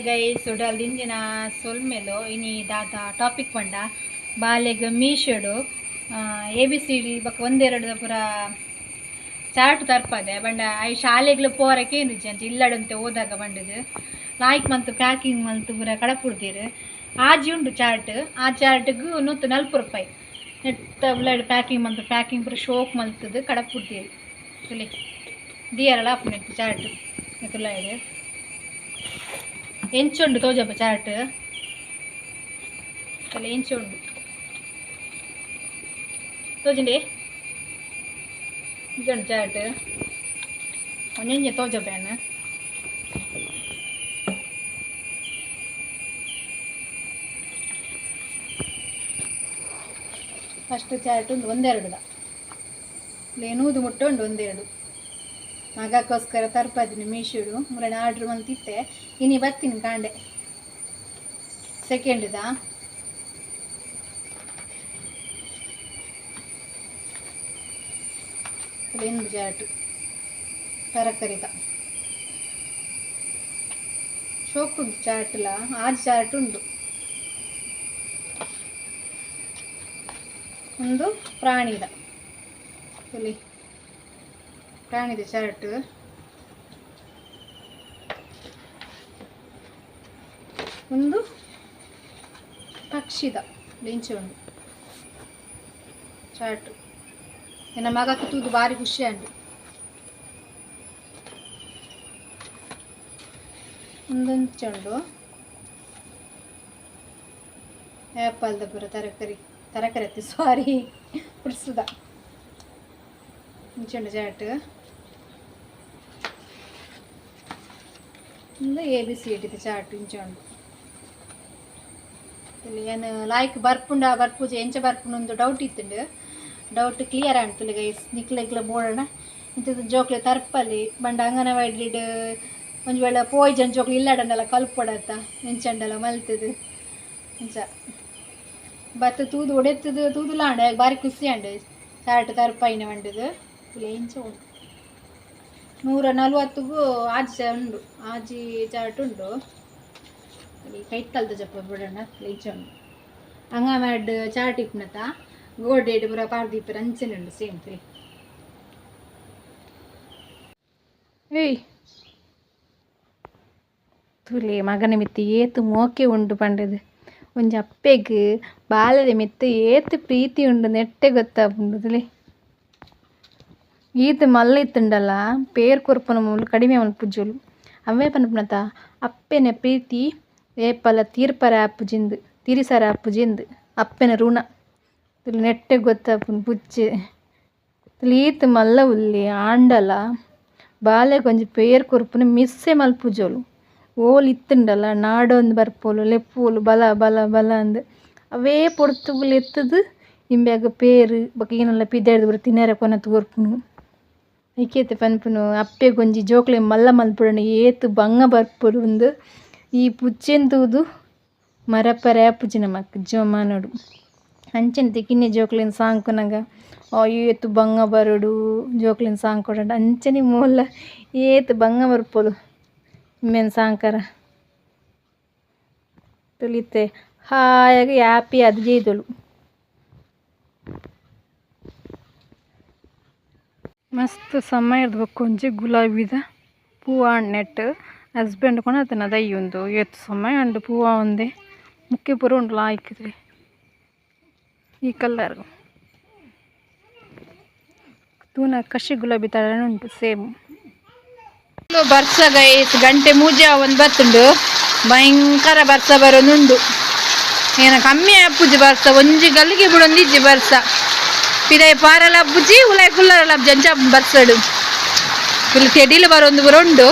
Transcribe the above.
Guys ಉಡಲ್ ದಿಂಜಿನ ಸೊಲ್ಮೆಲು. ಇನಿ ದಾದ ಟಾಪಿಕ್ ಪಂಡ ಬಾಲೆಗ್ ಮೀಶೋಡು A B C D ಬೊಕ ಒಂದೆರಡು ಪೂರ ಚಾರ್ಟ್ ತರ್ಪದೆ ಬಂಡ I ಶಾಲೆಗ್ಲ ಪೋರಕ್ಕೆ ಏನಿಜ್ಜಿ ಅಂಚ ಇಲ್ಲಡಂತೆ ಓದಾಗ ಬಂಡದು ಲಾಯ್ಕ್ ಮಂತ್ ಪ್ಯಾಕಿಂಗ್ ಮಂತ್ ಪೂರ ಕಡಪುಡ್ದೀರು. ಆಜಿ ಉಂಡು ಚಾರ್ಟ್. ಆ ಚಾರ್ಟ್ಗ್ 140 ರೂಪಾಯಿ ನೆತ್ತ ಉಳ್ಳಾಡ್ ಪ್ಯಾಕಿಂಗ್ ಮಂತ್ ಪ್ಯಾಕಿಂಗ್ ಪೂರ ಶೋಕ್ ಮಲ್ತದು ಕಡಪುಡ್ದೀರು. ತುಲೆ ದಿಯರಲ ಆಪುಂಡು ಚಾರ್ಟ್ ತುಲಾಯ್ಡ್ ಎಂಚುಂಡು ತೋಜಪ್ಪ ಚಾರ್ಟ್ ತುಲೆ ಎಂಚುಂಡು ತೋಜಂಡಿ ಇಂಚುಂಡು ಚಾರ್ಟ್ ಒಂಜೊಂಜೆ ತೋಜಪ್ಪ. ಫಸ್ಟ್ ಚಾರ್ಟ್ ಒಂದು ಒಂದೆರಡುದ ನೂದು ಮುಟ್ಟ ಉಂಡು ಒಂದೆರಡು ಮಗಕ್ಕೋಸ್ಕರ ತರ್ಪದಿನಿ ಮೀಶೋಡು ಮುರಣ ಆರ್ಡ್ರ್ ಮಂತಿತ್ತೆ ಇನಿ ಬತ್ತೀನಿ ಕಾಂಡೆ. ಸೆಕೆಂಡ್ದ ಇಂದು ಚಾರ್ಟ್ ತರಕಾರಿದ ಶೋಕ್ ಉಂಟು ಚಾರ್ಟ್ಲ ಆಜ್ ಚಾರ್ಟ್ ಉಂಟು. ಒಂದು ಪ್ರಾಣಿದ ಹುಲಿ ಪ್ರಾಣಿದ ಚಾರ್ಟ್. ಒಂದು ಪಕ್ಷಿದ ಬೆಂಚಿ ಉಂಡು ಚಾರ್ಟ್. ನನ್ನ ಮಗಕ್ಕೆ ತೂದು ಭಾರಿ ಖುಷಿ ಅಂಡು. ಒಂದೊಂದು ಆ್ಯಪಲ್ದ ಪೂರ ತರಕಾರಿ ತರಕಾರಿ ಅತ್ತಿ ಸಾರಿ ಫ್ರೂಟ್ಸ್ದ ಇಂಚುಂಡು ಚಾರ್ಟ್. ಒಂದು A B C ಡಿದ chart ಇಂಚುಂಡು. ಇಲ್ಲಿ ಏನು ಲಾಯ್ಕ್ ಬರ್ಪುಂಡ ಬರ್ಪೂಜೆ ಎಂಚ ಬರ್ಪುಂಡು ಒಂದು ಡೌಟ್ ಇತ್ತುಂಡು. ಡೌಟ್ ಕ್ಲಿಯರ್ ಆಂಡ್ ಗೈಸ್. ನಿಕ್ಲೆಗ್ಲ ಬೋಡಣ ಇಂಥದ್ದು ಜೋಕ್ಲೆ ತರ್ಪಲಿ ಬಂಡ ಅಂಗನವಾಡಿಡ್ ಒಂಜಿ ವೇಳೆ ಪೋಯ್ಜನ್ ಜೋಕ್ಲೆ ಇಲ್ಲಡಂಡಲ ಕಲ್ಪೊಡತ್ತ ಎಂಚಂಡಲ ಮಲ್ತದು ಇಂಚ ಬತ್ತ ತೂದು ಒಡೆತ್ತದು ತೂದುಲಾಂಡ ಬಾರಿ ಖುಷಿ ಅಂಡ್ ಚಾರ್ಟ್ ತರ್ಪೈನ వంಡದು ಇಂಚ ಉಂಟು. 140ಗೂ ಆಜಿ ಉಂಡು ಆಜಿ ಚಾರ್ಟ್ ಉಂಡು. ಇಲ್ಲಿ ಕೈತಲ್ದ ಜಪ್ಪ ಬಿಡೋಣ ಇಂಚ ಉಂಡು. ಅಂಗನವಾಡ್ ಚಾರ್ಟ್ ಇಪ್ಪುನತ ಗೋಡೆಡ್ ಪೂರ ಪಾಡ್ದೀಪೆರ್ ಅಂಚನೆ ಉಂಡು ಸೇಮ್ ತ್ರೀ. ಏಯ್ ತುಲೆ ಮಗನ ಮಿತ್ತು ಏತ್ ಮೋಕೆ ಉಂಡು ಪಂಡದು ಒಂಜಿ ಅಪ್ಪೆಗ್ ಬಾಲೆದ ಮಿತ್ತು ಏತ್ ಪ್ರೀತಿ ಉಂಡು ನೆಟ್ಟೆ ಗೊತ್ತಾಪುಂಡು ತುಲೆ. ಈತ್ ಮಲ್ಲ ಇತ್ತುಂಡಲ ಪೇರ್ ಕೊರ್ಪುನ ಮೂಲು ಕಡಿಮೆ ಮಲ್ಪುಜೊಲು ಅವೇ ಪನ್ಪುನತ ಅಪ್ಪೆನ ಪ್ರೀತಿ ಏಪಲ ತೀರ್ಪರೆ ಆಪುಜಿಂದು ತೀರಿಸರೆ ಆಪುಜಿಂದು ಅಪ್ಪೆನ ಋಣ ತುಲೆ ನೆಟ್ಟೆ ಗೊತ್ತಾಪುಂಡು ಪುಚ್ಚೆ. ತುಲೆ ಈತ್ ಮಲ್ಲ ಉಲ್ಲೆ ಆಂಡಲ ಬಾಲೆಗ್ ಒಂಜಿ ಪೇರ್ ಕೊರ್ಪುನ ಮಿಸ್ಸೆ ಮಲ್ಪುಜೊಲು. ಓಲು ಇತ್ತುಂಡಲ ನಾಡೊಂದು ಬರ್ಪೋಲು ಲೆಪ್ಪೋಲು ಬಲ ಬಲ ಬಲ ಅಂದ್ ಅವೇ ಪೊರ್ತುಗು ಲೆತ್ತುದು ಇಂಬ್ಯಾಗ್ ಪೇರ್ ಬೊಕ ಏನೆಲ್ಲ ಪಿದಾಡ್ದ್ ಪೂರ ತಿನರೆ ಕೊನತ್ ಕೊರ್ಪುನು. ಐಕೇತೆ ಪನ್ಪುನು ಅಪ್ಪೆಗ್ ಒಂಜಿ ಜೋಕ್ಲೆನ್ ಮಲ್ಲ ಮಲ್ಪೊಡಂಡ ಏತ್ ಬಂಗ ಬರ್ಪೊಡು ಉಂದು ಈ ಪುಚ್ಚೆನ್ ತೂದು ಮರಪರೆ ಆಪುಜಿ ನಮಕ್ ಜೀವಮಾನೊಡು. ಅಂಚನೆ ಕಿನ್ನಿ ಜೋಕ್ಲೆನ್ ಸಾಂಕುನಗ ಏತ್ ಬಂಗ ಬರೊಡು ಜೋಕ್ಲೆನ್ ಸಾಂಕೊಡಂಡ ಅಂಚನೆ ಮೋಲ ಏತ್ ಬಂಗ ಬರ್ಪೊಲು ಇಂಬೆನ್ ಸಾಂಕರ ತುಲಿತೆ ಹಾಯಾಗಿ ಹ್ಯಾಪಿ ಆದ್ ಜೈದೊಲು. ಮಸ್ತ್ ಸಮಯದ ಬೊಕ ಒಂಜಿ ಗುಲಾಬಿದ ಪೂ ಆಂಡ್ ನೆಟ್ ಹಸ್ಬೆಂಡ್ ಕೊನತಿನ ದೈ ಉಂದು ಏತ್ ಸಮಯ ಉಂಡು ಪೂ ಆವಂದೆ ಮುಕ್ಕೆ ಪೂರ ಉಂಡು ಲಾಯ್ಕ್ ಈ ಕಲರ್ ತೂನ ಕಸಿ ಗುಲಾಬಿ ತರ ಉಂಟು ಸೇಮ್. ಬರ್ಸ ಗೈಸ್ ಗಂಟೆ ಮೂಜೆ ಒಂದು ಬತ್ತುಂಡು ಭಯಂಕರ ಬರ್ಸ ಬರೋದುಂಡು. ಏನ ಕಮ್ಮಿ ಆಪುಜಿ ಬರ್ಸ ಒಂಜಿ ಗಲ್ಲಿಗೆ ಬುಡೊಂದಿಜ್ಜಿ ಬರ್ಸ ಪಿದಾಯಿ ಪಾರಲ ಅಪ್ಪುಜಿ ಉಲಾಯಿ ಕುಲ್ಲರಲ ಅಪ್ಪುಜಿ ಅಂಚ ಬರ್ಸಡು ಇಲ್ಲಿ ತೆಡಿಲು ಬರೋದು ಪೂರ ಉಂಡು.